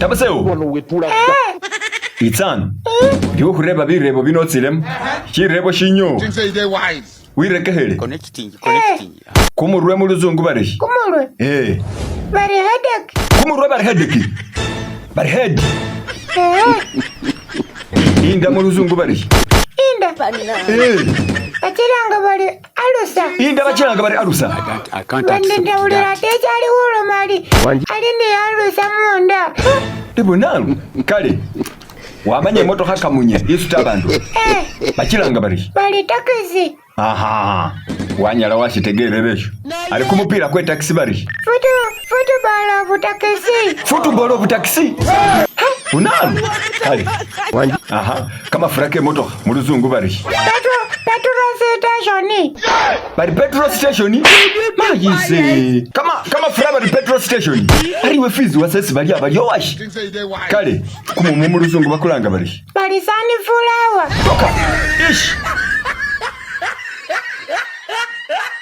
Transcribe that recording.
Tabasewo. Itsano. Ndiwo khureba birebo bino otsilemo. Shirebo shinyo. Wirekekhele. Connecting, connecting. Kumurwe mu luzungu bari shi? Kumurwe. Eh. Bari headache. Kumurwe bari headache. Bari head. Eh. Inda mu luzungu bari shi? Inda. Eh. Bachilanga bari alusa. Inda bachilanga bari alusa. I can't Bandi accept ndawulira that. ate ekyali khuloma ali ali ni alusa munda. Ibunanu. Kale. Wamanya imotokha kamunye isuta abandu. Eh. Bachilanga bari shi? Bari taxi. Aha. Wanyala washitegerera esho. Ali kumupira kwe taxi bari. Football of taxi. Football of taxi. Unanu. Kale. Aha. Kamafura ke motokha mu luzungu bari. Petrol station. Bari petrol station. Mayise. Kama kamafura bari petrol station. Ariwe fizi wasesi bali abali owashi. Kale. Kumumu mu luzungu bakulanga bari. Bari sunflower. Toka. Ish.